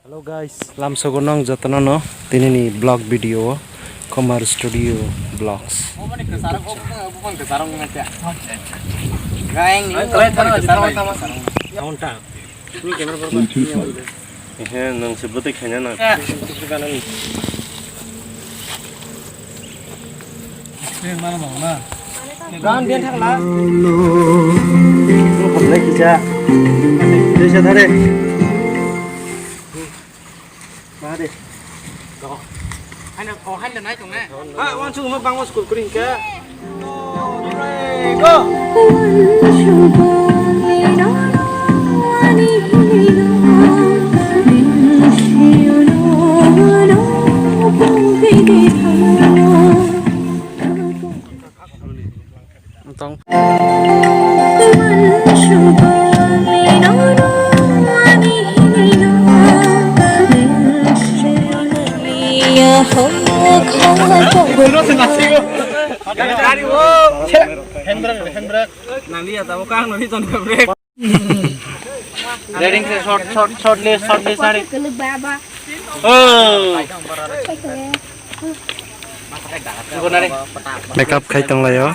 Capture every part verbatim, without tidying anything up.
Hello guys, lamsogo nong jotono no tinini vlog video o Komar Studio Vlogs. Ehe, nwng se bwtwi khaina nang. Gan den thang la. Hamlai kisa. Kisa thare. Thare. Haino, oh, haino nai tong ne. Ha, wan chu mo bang mo school kring ka. Go. Tong. Handbrake, handbrake. Nanglia tabo kang noni ton ka brake. Ready se shot, shot, shot le, shot le sari. Oh. Makeup khai tong laio.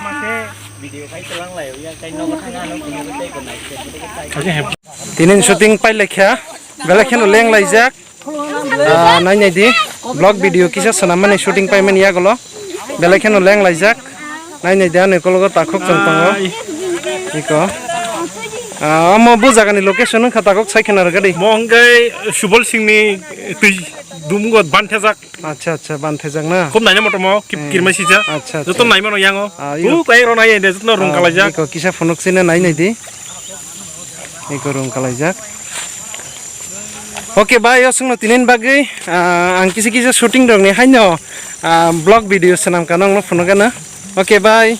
Tinin shooting pai lekha. Belai kheno leng laijak. Ah, nai nai di. Vlog video kisa swnam mani shooting pai mani yagulo. Belai kheno leng laijak. Nai nai di ani kologo takhuk chwng tongo. Iko. Ah, omo bo jagani location wngkha takhuk sai khena rwgadi. Mo hwnkhe Subol Singni twi dumugo banthajak. Acha, acha, banthajak na? Khub naina motomo, kip-, hmm, kirmai sijak. Acha, acha. Joto naimano yango. Ah, yo. Bo kayang rok nai de, joto rung, ah, kalaijak. Iko kisa phunuk sina nai nai di. Iko rung kalaijak. Okay, bye, o sungno tinin bagwi, ah, ang kisa kisa shooting rok ni haino, ah, vlog video swnam kano ang no phunuk gana. Okay, bye.